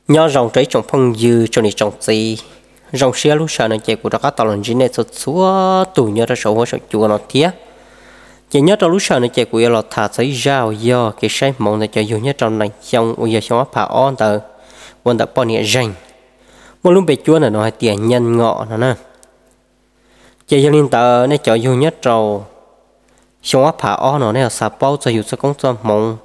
Nyob zoo rau ib tsoom phooj ywg tsoom niam tsoom txiv, zoo siab lub sij hawm no ces kuv rov qab tau los ntsib nej txhua txhua tus nyob rau saum huab saum cua no thiab. Ces nyob rau lub sij hawm no ces kuv yuav los tham txog ib zaj uas yog kev saib hmoov ntawm cov yug nyob rau nees xyoo uas yog xyoo ob phav ob ntawd, ua ntawm poj niam zeeg, muaj lub npe cuab ntawm no hais tias Nyeej Ngom no na. Ces yog li ntawd nej cov yug nyob rau xyoo ob phav ob no nej ho xav paub txog yus txoj koob txoj hmoov,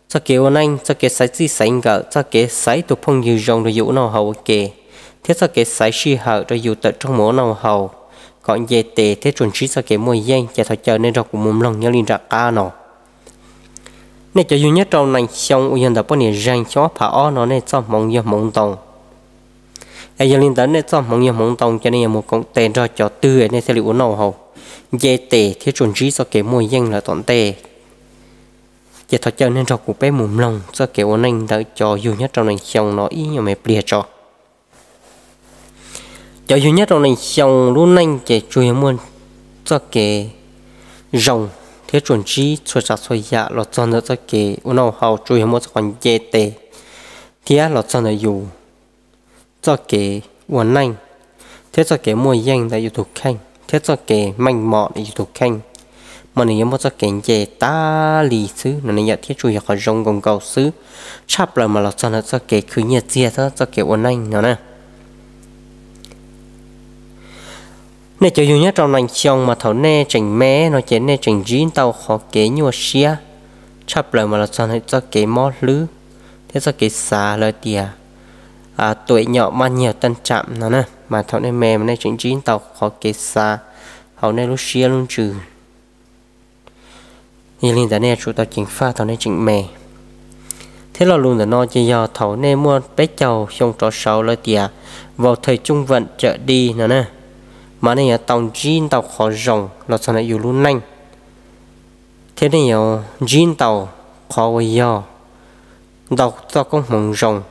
txoj kev ua neej, txoj kev xaiv txij xaiv nkawm, txoj kev xaiv tus phooj ywg zoo rau yus ua noj haus ua ke, thiab txoj kev xaiv sij hawm rau yus tawm rooj mus ua noj haus kom nce tes thiab tsuas ntsib txoj kev muaj yeej ces thov caw nej nrog kuv mus mloog nyob li nram qab no. Nej cov yug nyob rau nees xyoo uas yog ntawm poj niam zeeg xyoo ob phav ob no nej txoj hmoov yog hmoov ntoo. Es yog li ntawd nej txoj hmoov yog hmoov ntoo ces nej yuav mus koom tes nrog cov twg nej thiaj li ua noj haus, nce tes thiab tsuas ntsib txoj kev muaj yeej lawm tom ntej. Ces thov caw nej nrog kuv peb mus mloog txoj kev ua neej ntawm cov yug nyob rau nees xyoo no ib nyuag me pliag tso. Cov yug nyob rau nees xyoo lub neej ces tsuas yog muaj txoj kev zoo thiab tsuas ntsib txhua tsav txhua yam los txog ntawm txoj kev ua noj haus, tsuas yog muaj txoj qhov nce tes thiab los txog ntawm yus txoj kev ua neej thiab txoj kev muaj yeej ntawm yus tus kheej thiab txoj kev meej mom ntawm yus tus kheej, mas nws yuav muaj txoj kev nce tas li xwb no ne yom, thiab tsuas yog qhov zoo nkaus nkaus xwb, tshaj plaws mas los txog ntawm txoj kev khwv nyiaj txiag thiab txoj kev ua neej no na. Nej cov yug nyob rau nees xyoo mas thaum nej tseem me no ces nej tseem ntsib ntau qhov kev nyuaj siab, tshaj plaws mas los txog ntawm txoj kev mob hlwb thiab txoj kev xav lawv tias tuệ nhọn mah nhiều tân trạm no na, mas thaum nej me mas nej tseem ntsib ntau qhov kev xav hauv nej lub siab lub ntsws. Yog li ntawd nej yuav tsum tau ceev faj thaum nej tseem me. Thiab lo lus ntawm no ces yog thaum nej muaj peb caug xyoo rov saud lawv tias vào thời trung vận trở đi no na, mas nej yuav tau ntsib ntau qhov zoo los txog ntawm yus lub neej, thiab nej yuav ntsib ntau qhov uas yog ntau txoj koob hmoov zoo,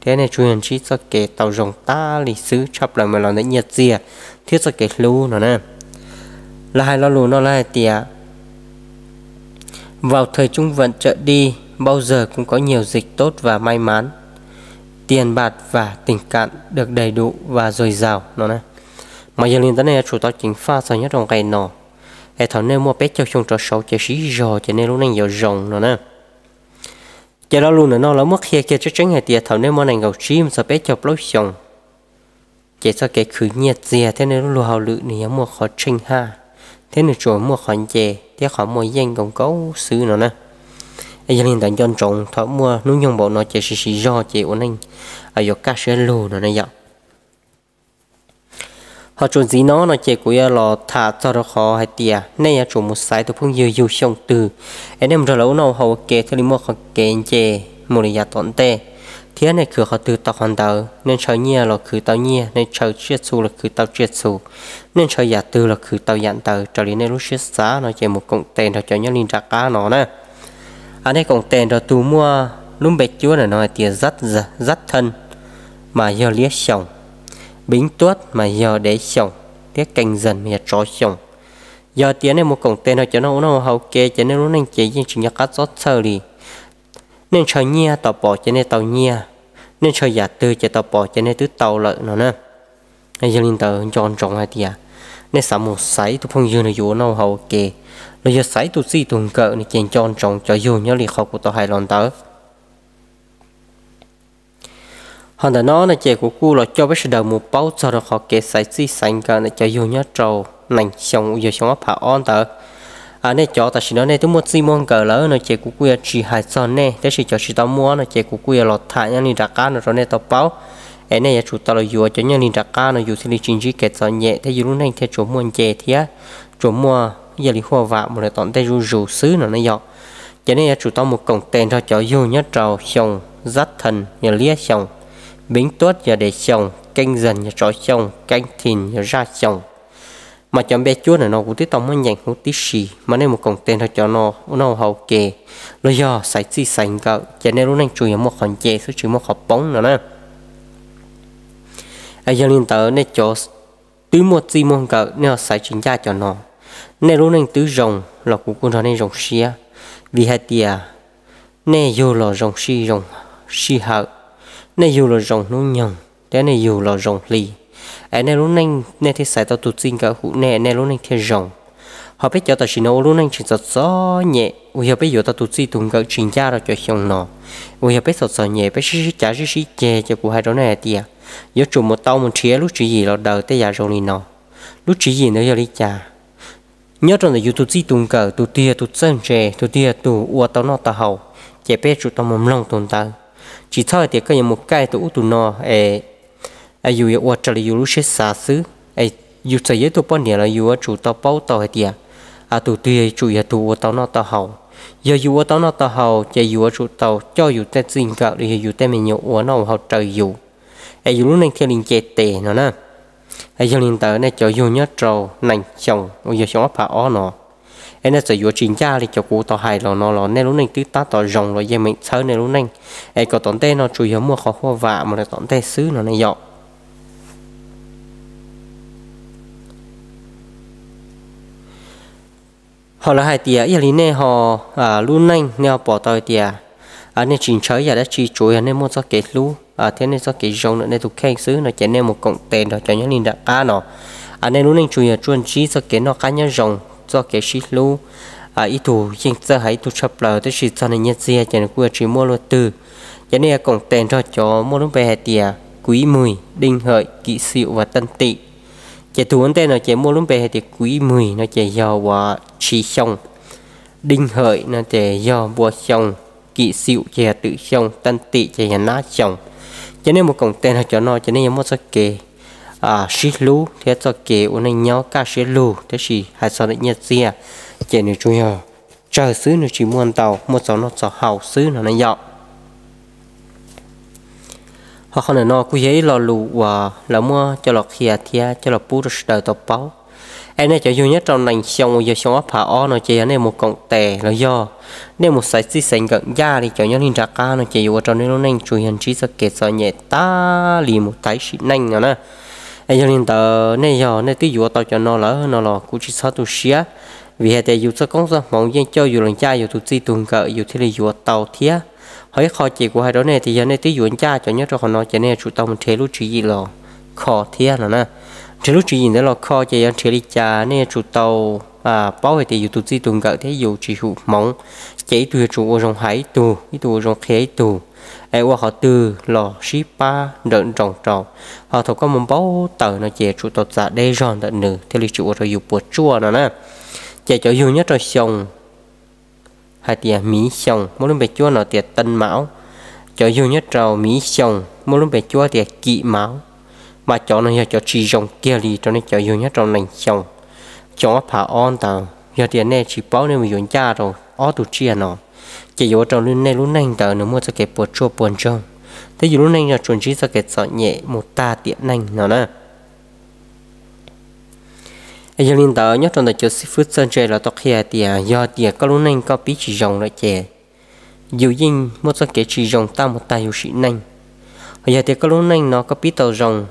thiab nej tsuas yog ntsib txoj kev tau zoo tas li xwb, tshaj plaws mas los ntawm nyiaj txiag thiab txoj kev hlub no na. Lawv hais lo lus no lawv hais tias vào thời trung vận trở đi, bao giờ cũng có nhiều dịp tốt và may mắn, tiền bạc và tình cảm được đầy đủ và dồi dào no na. Mas yog li ntawd nej yuav tsum tau ceev faj txog nyob rau nqe no, es thaum nej muaj peb caug xyoo rov saud ces siv zog ces nej lub neej yuav zoo no na. Ces lo lus ntawm no lawv muab qhia kiag tseeb tseeb hais tias thaum nej muaj nees nkaum tsib mus txog peb caug plaub xyoos, ces txoj kev khwv nyiaj txiag thiab nej lub luag hauj lwm nws yog muaj qhov tsheej haj, thiab nws tsuas muaj qhov nce thiab qhov muaj yeej nkaus nkaus xwb no na. Yog li ntawd nco ntsoov thaum muaj hnub nyoog npaum no ces siv siv zog ces ua neej yuav kaj siab lug no na yom. Ho txuas ntxiv no no ces kuv yuav los tham txog rau qhov hais tias nej yuav tsum mus xaiv tus phooj ywg yug xyoo twg, es nej mus nrog lawv ua noj ua haus ua ke thiaj li muaj qhov kev nce mus li yav tom ntej, thiab nej khwv qhov twg tau qhov ntawd, nej ntshaw nyiaj los khwv tau nyiaj, nej ntshaw tsiaj txhu los khwv tau tsiaj txhu, nej ntshaw yam twg los khwv tau yam ntawd raws li nej lub siab xav no ces mus koom tes nrog cov nyob li nram qab no na. Nej koom tes nrog tus muaj lub npe cuab ntawm no hais tias Zab Thee mas yog liab xyoos, Bính Tuất mas yog dev xyoos, thiab Kênh Dần mas yog tsov xyoos. Yog tias nej mus koom tes nrog cov no ua noj haus ke ces nej lub neej ces yeej tsis nco qab txob txhawj li. Nej ntshaw nyiaj tau pom ces nej tau nyiaj, nej ntshaw yam twg ces tau pom ces nej twb tau lawm no na. Yog li ntawd nco ntsoov hais tias nej xav mus xaiv ib tug phooj ywg nrog yus ua noj haus ua ke, los yog xaiv ib tug txij tus nkawm no ces nco ntsoov cov yug nyob li qhov kuv tau hais los ntawd. Ho ntawm no no ces kuv kuj los coj peb sawv daws mus paub txog rau qhov kev xaiv txij xaiv nkawm ntawm cov yug nyob rau nees xyoo uas yog xyoo ob phav ob ntawd. Nej cov tam sim no nej twb muaj txij muaj nkawm lawm no ces kuv kuj yuav tsis hais txog nej, tab sis cov tsis tau muaj no ces kuv kuj yuav los tham nyob li nram qab no rau nej tau paub. Es nej yuav tsum tau los yuav cov nyob li nram qab no yus thiaj li tsis ntsib kev txom nyem thiab yus lub neej thiaj tsuas muaj nce thiab tsuas muaj ib yam li huaj vam mus lawm tom ntej zuj zus xwb no ne yom. Ces nej yuav tsum tau mus koom tes nrog cov yug nyob rau xyoo Zab Thee yog liab xyoos, Bính Tuất yog dev xyoos, Kênh Dần yog tsov xyoos, Kênh Thìn yog zaj xyoos. Mas cov npe cuab ntawm no kuv twb tau muab nyeem huv tib si, mas nej mus koom tes nrog cov no ua noj haus ke, los yog xaiv txij xaiv nkawm ces nej lub neej tsuas yog muaj qhov nce xwb tsis muaj qhov poob no na. Yog li ntawd nej cov twb muaj txij muaj nkawm nej ho xaiv tsis ncaj cov no, nej lub neej twb zoo los kuv kuj nrog nej zoo siab, vim hais tias nej yug los zoo sij zoo sij hawm, nej yug los zoo hnub nyoog thiab nej yug los zoo hli, es nej lub neej nej thiaj xaiv tau tus txij nkawm hum nej, nej lub neej thiaj zoo. Ho peb cov tam sim no ua lub neej tseem txom txom nyem uas yog peb yuav tau tus txij tus nkawm tsis ncaj rau cov xyoo no, uas yog peb txom txom nyem peb sib sib cav sib sib ceg, ces kuv hais rau nej hais tias yuav tsum mus tau mus nrhiav lub tswv yim los daws tej yam zoo li no. Lub tswv yim ntawd yog li cas? Nyob rau ntawm yus tus txij tus nkawm, tus twg yog tus txawj ntse, tus twg yog tus ua tau noj tau haus, ces peb yuav tsum tau mus mloog tus ntawd. Tsis txhob hais tias koj yuav mus kaij tus ub tus no es yus yuav ua raws li yus lub siab xav xwb. Yus txawm yog ib tug poj niam los yus yuav tsum tau paub tau hais tias tus twg yuav tsum yog tus ua tau noj tau haus. Yog yus ua tau noj tau haus ces yus yuav tsum tau coj yus tej txij nkawm los yog yus tej me nyuam ua noj ua haus raws yus, es yus lub neej thiaj li nce tes no na. Yog li ntawd nej cov yug nyob rau nees xyoo uas yog xyoo ob phav ob no, es nej txawm yuav tsis ncaj li cov kuv tau hais los no los nej lub neej twb tab tom zoo los yeej meem txhawb nej lub neej, es kom tom ntej no tsuas yog muaj qhov huaj vam mus rau tom ntej xwb no nej yom. Ho lawv hais tias ib yam li nej ho lub neej nej ho pom tau hais tias nej tsis ntshaw ib yam dab tsi, tsuas yog nej muaj txoj kev hlub thiab nej txoj kev zoo ntawm nej tus kheej xwb no ces nej mus koom tes nrog cov nyob li nram qab no, nej lub neeg tsuas yog tsuas ntsib txoj kev noj qab nyob zoo, txoj kev sib hlub, ib tug yeej txawj hais ib tug tshaj plaws, tab sis txog niam nyiaj txiag ces nws kuj yuav tsis muaj luaj twg. Ces nej yuav koom tes nrog cov muaj lub npe hais tias Kuv Ib Mug, Deej Hawm, Kim Xium uas Taj Tim. Ces tus ua ntej no ces muaj lub npe hais tias Kuv Ib Mug no ces yog uas Tshis Xyooj, Deej Hawm no ces yog Npua Xyooj, Kim Xium ces yog Twm Xyooj, Taj Tim ces yog Nab Xyooj. Ces nej mus koom tes nrog cov no ces nej yuav muaj txoj kev sib hlub thiab txoj kev ua neej nyob kaj siab lug, tab sis hais txog niam nyiaj txiag ces nws tsuas yog tsawg xwb, nws tsis muaj ntau, muaj txaus noj txaus haus xwb no na yom. Ho qhov ntawm no kuj yog ib lo lus uas lawv muab coj los qhia thiab coj los pub rau sawv daws tau paub. Es nej cov yug nyob rau nees xyoo uas yog xyoo ob phav ob no ces yog nej mus koom tes los yog nej mus xaiv txij xaiv nkawm ncaj li cov nyob li nram qab no ces yuav ua rau nej lub neej tsuas yog ntsib txoj kev txom nyem tag li mus tag sim neej no na. Es yog li ntawd nej yog nej twb yuav tau cov no lawm no los kuj tsis txhob tu siab, vim hais tias yus txoj koob txoj hmoov yeej coj yus los ncaj yus tus txij tus nkawm yus thiaj li yuav tau thiab. Ho ib qho ces kuv hais rau nej tias yog nej twb yuav ncaj cov nyob rau qhov no ces nej yuav tsum tau mus nrhiav lub tswv yim los kho thiab no na. Nrhiav lub tswv yim ntawd los kho ces yuav nrhiav li cas, nej yuav tsum tau paub hais tias yus tus txij tus nkawm thiab yus tsis hum hmoov, ces ib tug yuav tsum ua zoo hais ib tug, ib tug ua zoo qhia ib tug, es ua qhov twg los sib pab nrawm nroos rau. Ho thaum koj mus npau taws no ces yuav tsum tau txav deb zog ntawm nws thiaj li tsis ua rau yus puas tsuaj no na. Ces cov yug nyob rau xyoo hais tias Miv Xyooj muaj lub npe cuab no tias Teej Mauv, cov yug nyob rau Miv Xyooj muaj lub npe cuab tias Kim Mauv, mas cov no yog cov tsis zoo kiag li rau nej cov yug nyob rau nees xyoo, xyoo ob phav ob ntawd. Yog tias nej tsis paub nej mus yuav ncaj rau ob tug tsiaj no, ces yuav ua rau nej lub neej ntawd nws muaj txoj kev puas tsuaj puas ntsoog, thiab yus lub neej no tsuas ntsib txoj kev txom nyem mus tag tiam neej no na. Yog li ntawd nyob rau ntawm cov xib fwb txawj ntse lawv tau qhia hais tias yog tias koj lub neej koj pib tsis zoo lawm ces yus yeej muaj txoj kev tsis zoo tag mus tag yus sim neej. Ho yog tias koj lub neej no koj pib tau zoo,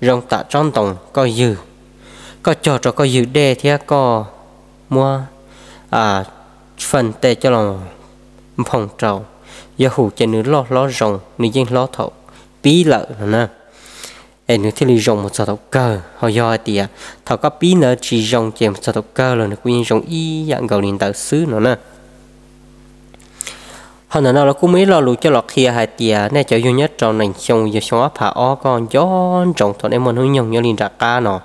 zoo tam tsob ntoo koj ywg, koj cog rau koj ywg dej thiab koj muab faj tej coj los nphoo rau, yog hum ces nws loj hlob zoo, nws yeej hlob thaum pib lawm no na. Es nws thiaj li zoo mus txog thaum kawg. Ho yog hais tias thaum koj pib ntawd tsis zoo ces mus txog thaum kawg los nws kuj yeej zoo ib yam nkaus li ntawd xwb no na. Ho ntawm no lawv kuj muaj ib lo lus coj los qhia hais tias nej cov yug nyob rau nees xyoo yog xyoo ob phav ob koj nco ntsoov thaum nej muaj hnub nyoog nyob li nram qab no,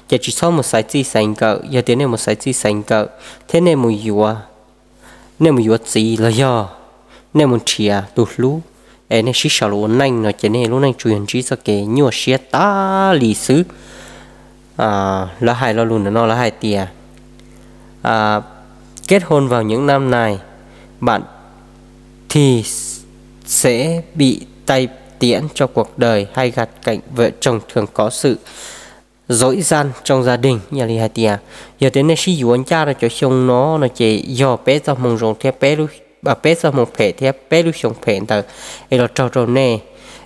ces tsis txhob mus xaiv txij xaiv nkawm. Yog tias nej mus xaiv txij xaiv nkawm thiab nej mus yuav, nej mus yuav txiv los yog nej mus nrhiav tus hlub, es nej sib sau los ua neej no ces nej lub neej tsuas yog ntsib txoj kev nyuaj siab tas li xwb. Lawv hais lo lus ntawm no lawv hais tias Kết hôn vào những năm này, bạn thì sẽ bị tai tiếng trong cuộc đời hay gặp cảnh vợ chồng thường có sự dối gian trong gia đình. Yog li hais tias yog tias nej sib yuav ncaj rau cov xyoo no no ces yog peb txoj hmoo zoo thiab peb, peb txoj hmoo phem thiab peb lub xyoo phem ntawd es los raug rau nej,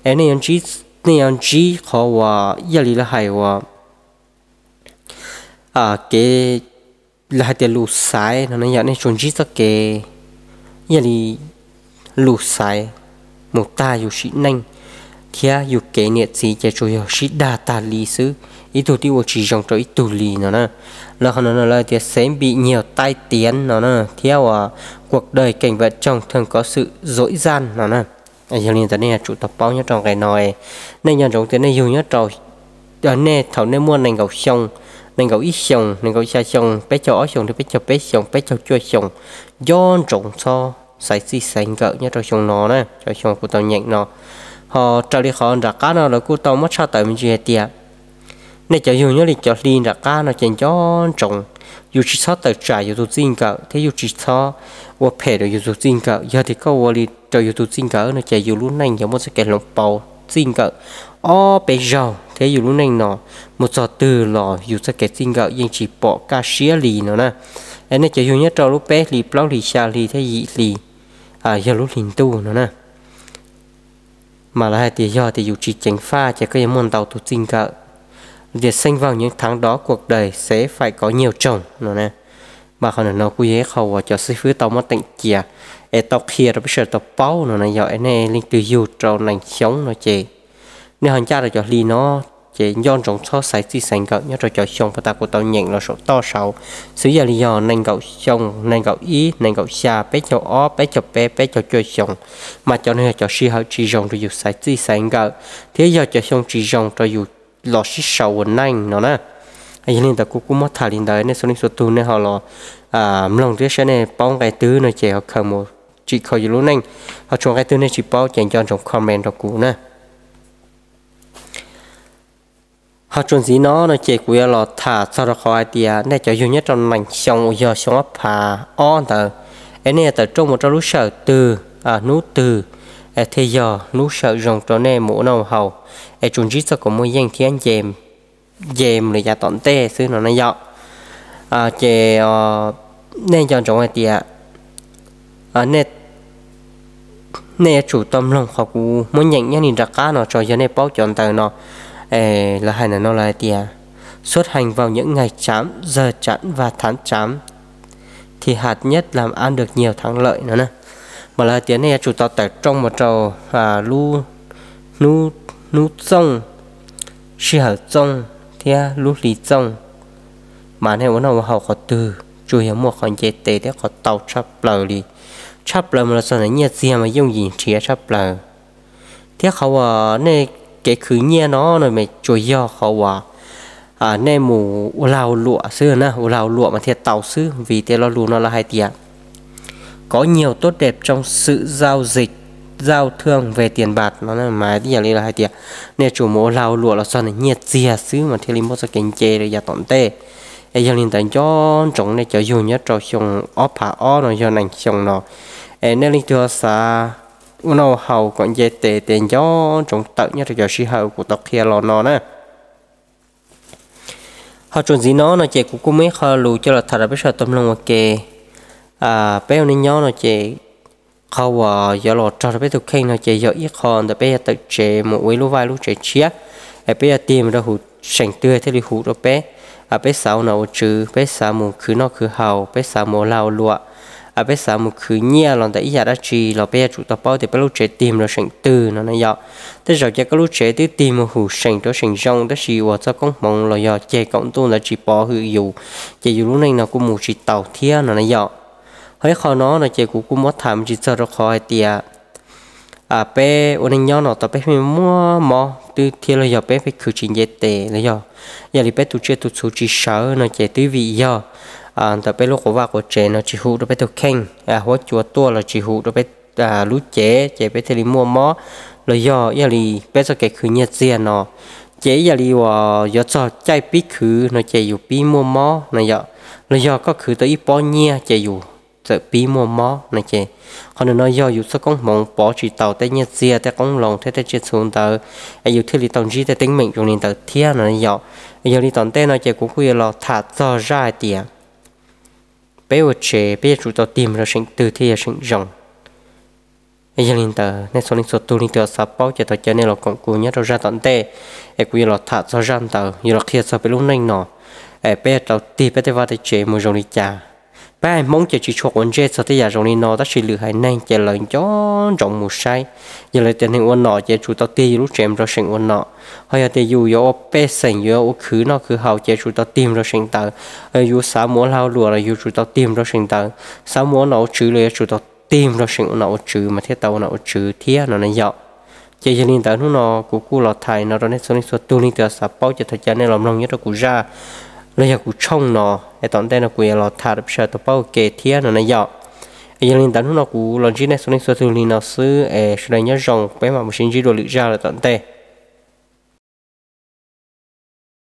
es nej yuav ntsib qhov uas yog li lawv hais uas kev, lawv hais tias lus xaiv no yog nej tsuas ntsib txoj kev yog li lus xaiv mus tag yus sim neej, thiab yus kev niam txiv ces tsuas yog sib dag tag li xwb, ib tug twb ua tsis zoo rau ib tug li no na. Lawv qhov no no lawv tias xev npim nyiag tai tiav no na, thiab uas kuas daws keem vam tsoog theem kov xwm zom zaj no na. Yog li ntawd nej yuav tsum tau paub nyob rau nqe no, nej nco ntsoov tias nej yug nyob rau, nej thaum nej muaj nees nkaum xyoo, nees nkaum ib xyoos, nees nkaum xya xyoo, peb caug ob xyoos, peb caug peb xyoos, peb caug cuaj xyoos, nco ntsoov txhob xaiv txij xaiv nkawm nyob rau xyoo no na, cov xyoo kuv tau nyeem no. Ho raws li qhov nram qab no lawv kuj tau muab tshaj tawm me ntsis hais tias nej cov yug nyob li cov hli nram qab no ces nco ntsoov, yus tsis txhob tawm tsam yus tus txij nkawm thiab yus tsis txhob ua phem rau yus tus txij nkawm. Yog tias koj ua li rau yus tus txij nkawm no ces yus lub neej yuav muaj txoj kev hloov pauv txij nkawm ob peb zaug thiab yus lub neej no mus txog twg los yus txoj kev txij nkawm yeej tsis pom kaj siab li no na. Es nej cov yug nyob rau lub peb hlis, plaub hlis, xya hli thiab yim hli, yog lub hlis ntuj no na. Mas lawv hais tias yog tias yus tsis ceev faj ces koj yuav muaj ntau tus txij nkawm. Tias xeeb vaug nyeem thaav dov kuas daws xev faim kov nyiaj tsoog no na. Mas qhov no kuj yog ib qho uas cov xib fwb tau muab teem cia es tau qhia rau peb sawv daws tau paub no na. Yog es nej leej twg yug rau nees xyoo no ces nej ho ncaj rau cov hli no ces nco ntsoov txhob xaiv txij xaiv nkawm nyob rau cov xyoo puag ta kuv tau nyeem los saum toj saud xwb. Yog li yog nees nkaum xyoo, nees nkaum ib, nees nkaum xya, peb caug ob, peb caug peb, peb caug cuaj xyoo, mas cov no yog cov sij hawm tsis zoo rau yus xaiv txij xaiv nkawm thiab yog cov xyoo tsis zoo rau yus los sib sau ua neej no na. Yog li ntawd kuv kuj muab tham li ntawd, nej txhua leej txhua tug nej ho los mloog thiab saib nej paub nqe twg no ces ho khaws mus tsim kho yus lub neej. Ho tshuav nqe twg nej tsis paub ces nco ntsoov comment rau kuv na. Ho txuas ntxiv no no ces kuv yuav los tham txog rau qhov hais tias nej cov yug nyob rau nees xyoo uas yog xyoo ob phav ob ntawd, es nej yuav tawm rooj mus rau lub sij hawm twg, hnub twg, es thiaj yog lub sij hawm zoo rau nej mus ua noj ua haus, es tsuas ntsib txoj kev muaj yeej thiab nce mus lawm yav tom ntej xwb no na yom. Ces nej nco ntsoov hais tias nej yuav tsum tau mloog qhov kuv muab nyeem nyob li nram qab no tso, yog nej paub cov ntawd no. Lawv hais ntawm no lawv hais tias: Xuất hành vào những ngày chậm, giờ chậm và tháng chậm thì hạt nhất làm ăn được nhiều thắng lợi no na. Mas lawv hais tias nej yuav tsum tau tawm rooj mus rau lub hnub txooj, sij hawm txooj thiab lub hli txooj, mas nej ua noj ua haus qhov twg tsuas yog muaj qhov nce tes thiab qhov tau tshaj plaws li. Tshaj plaws mas los txog ntawm nyiaj txiag mas yooj yim nrhiav tshaj plaws. Thiab qhov uas nej kev khwv nyiaj no no mas tsuas yog qhov uas nej mus ua lag ua luam xwb na, ua lag ua luam mas thiaj tau xwb, vim tias lo lus no lawv hais tias có nhiều tốt đẹp trong sự giao dịch, giao thương về tiền bạc no mas ib yam li lawv hais tias nej yuav tsum mus ua lag ua luam los txog ntawm nyiaj txiag xwb mas thiaj li muaj txoj kev nce rau yav tom ntej. Es yog li ntawd nco ntsoov nej cov yug nyob rau xyoo ob phav ob no yog nees xyoo no, es nej leej twg ho xav ua noj ua haus kom nce tes ces nco ntsoov tawm nyob rau cov sij hawm kuv tau qhia los no na. Ho txuas ntxiv no no ces kuv kuj muaj ib qho lus coj los tham rau peb sawv daws tau mloog ua ke. Peb ua neej nyob no ces qhov uas yuav los rog rau peb tus kheej no ces yog ib qho ntawm peb yuav tawm tsev mus ua ib lub vaj lub tsev tshiab, es peb yuav tig mus rau hauv seem twg thiaj li huv rau peb. Peb xav ua nom ua tswv, peb xav mus khwv noj khwv haus, peb xav mus ua lag ua luam, peb xav mus khwv nyiaj los ntawm ib yam dab tsi los peb yuav tsum tau paub tias peb lub tsev tig mus rau seem twg no na yom. Tej zaum ces koj lub tsev twb tig mus hauv seem rau seem zoo tab sis uas txoj koob hmoov los yog ceg kaum ntuj ntawd tsis pov hwm yus, ces yus lub neej no kuj mus tsis taus thiab no na yom. Ho ib qho no no ces kuv kuj muab tham me ntsis txog rau qhov hais tias peb ua neej nyob no tau peb muaj mob twb thiab los yog peb peb khwv tsis nce tes los yog yog li peb tu tsiaj tu txhu tsis sawv no ces twb vim yog ntawm peb lub quas vaj quas tsev no tsis huv rau peb tus kheej, huab cua tuaj los tsis huv rau peb lub cev ces peb thiaj li muaj mob. Los yog yog li peb txoj kev khwv nyiaj txiag no ces ib yam li uas yuav txog caij pib khwv no ces yus pib muaj mob no yom. Los yog koj khwv tau ib pob nyiaj ces yus txawm pib muaj mob no ces qhov ntawm no yog yus txoj koob hmoov pov tsis tau tej nyiaj txiag tej qoob loo thiab tej tsiaj txhu ntawd, es yus thiaj li tau ntsib tej teeb meem zoo li ntawd thiab no yom. Yog li tom ntej no ces kuv kuj yuav los tham txog zaj hais tias peb ua tsev peb yuav tsum tau tig mus rau seem twg thiaj yog seem zoo. Yog li ntawd nej txhua leej txhua tug leej twg xav paub ces thov caw nej los koom kuv nyob rau zaj tom ntej, es kuv yuav los tham txog zaj ntawd, yuav los qhia txog peb lub neej no, es peb yuav tau tig peb tej vaj tej tsev mus zoo li cas. Peb haiv Hmoob ces tsis tshua quav ntsej txog tej yam zoo li no, tab sis lwm haiv neeg ces lawv nco ntsoov mus saib. Yog lawv tias neeg ua nom ces yuav tsum tau tig yus lub tsev nrog seem ua nom, ho yog tias yus yuav ua pej xeem, yus yuav ua khwv noj khwv haus ces yuav tsum tau tig nrog seem ntawd. Yus xav mus ua lag ua luam los yuav tsum tau tig nrog seem ntawd, xav mus ua nom ua tswv los yuav tsum tau tig nrog seem ua nom ua tswv mas thiaj tau ua nom ua tswv thiab no na yom. Ces yog li ntawd hnub no kuv kuj los tham no rau nej txhua leej txhua tug, leej twg xav paub ces thov caw nej los mloog nyob rau kuv zaj los yog kuv tshooj no, es tom ntej no kuv yuav los tham rau peb sawv daws tau paub ua ke thiab no na yom. Es yog li ntawd hnub no kuv los ntsib nej txhua leej txhua tug li no xwb, es sawv daws nyob zoo, peb mam mus sib ntsib dua lwm zaj lawm tom ntej.